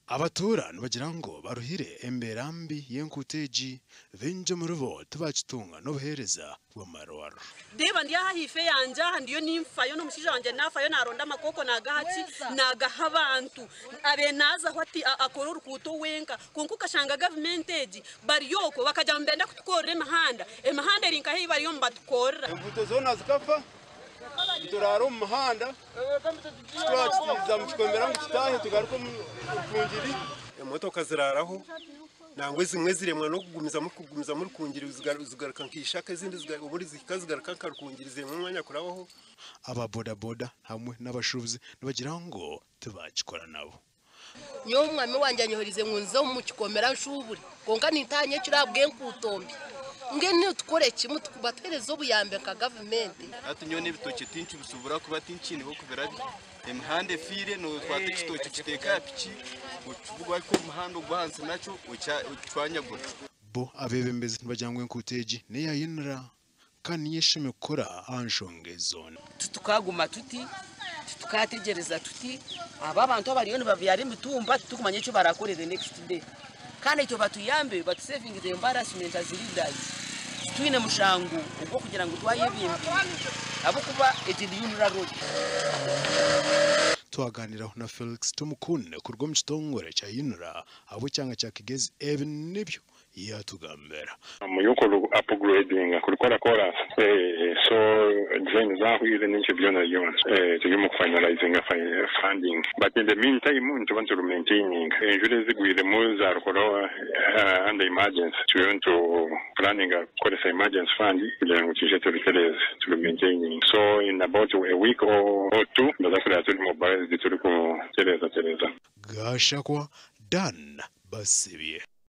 Abatuura nibagira ngu baruhire embeera mbi y'enguuto egi, baingi omuribo tibakitunga n'obuheereza bw'amarwariro. Reeba ndi aha ahaifo eyangye aha ndiyo ninfayo n'omushaija wangye naafayo naaronda amakooko naagaha ki? Naagaha abantu. Abe naazaho ati akore orukuuto wenka kwonka okashanga gavumenti egi bari okwo bakagira ngu nibenda kutukorera emihanda, emihanda eri nkahi ei bariyo nibatukorera? Enguuto zoona zikafa, nituraara omu muhanda, titwakitiiza mu kikomera ngu tutaahe tugaruke omu Rukungiri. Emotoka ziraaraho nangwa ezimwe ziremwa n'okugumizamu kugumizamu Rukungiri zigaruka nka Ishaka ezindi obundi zihika zigaruka nka Rukungiri ziremwa omwanya kurabaho. Aba boda-boda hamwe n'abashuubuzi nibagira ngu tibakikora nabo. Nyowe omwami wangye anyoherize ngu nze omu kikomera nshuubure, kwonka nintaaha nyekiro ahabw'enkuuto mbi. Mbwenu nitukore ki? Batuheereze obuyambi nka gavumenti. Hati nyowe n'ebitookye tinkibisubura kuba tinkiine h'okubirabya. Emihanda efiire nootwata ekitookye okiteeka aha piki okivugwa ariko omuhanda ogw'ahansi nakyo okicwanyagura. Bo abeebembezi nibagira ngu enkuuto egi n'eya UNRA kandi niyo eshemereire kukora aha nshonga ezi zoona. Titukaguma tuti, titukategyereza tuti, aba abantu abariyo nibabyara emitumba titukumanya eki barakore the next day. Kandi itwe batuyambe batu saving the embarrassment as leaders. Titwine mushango ogw'okugira ngu twayebembire ahabw'okuba egi ni UNRA road. Twaganiraho na Felix Tumukunde kuruga omu kitongore kya UNRA ahabw'ekyanga kya Kigezi ebi nibyo yatugambira. Muyoko upgrading kurikora chorus so design zahwire ninki byona byona turi omu kufinalizinga funding but in the mean time nituba nituru maintaining enjura ezigwiremu zarukora under emergency turiyo nitu planninga kukoresa emergency fund kugira ngu twije turutereze turu maintaining so in about a week or two nibaza kureba turi mobilized turi kutereza tereza. Gashakwa Dan Basibye.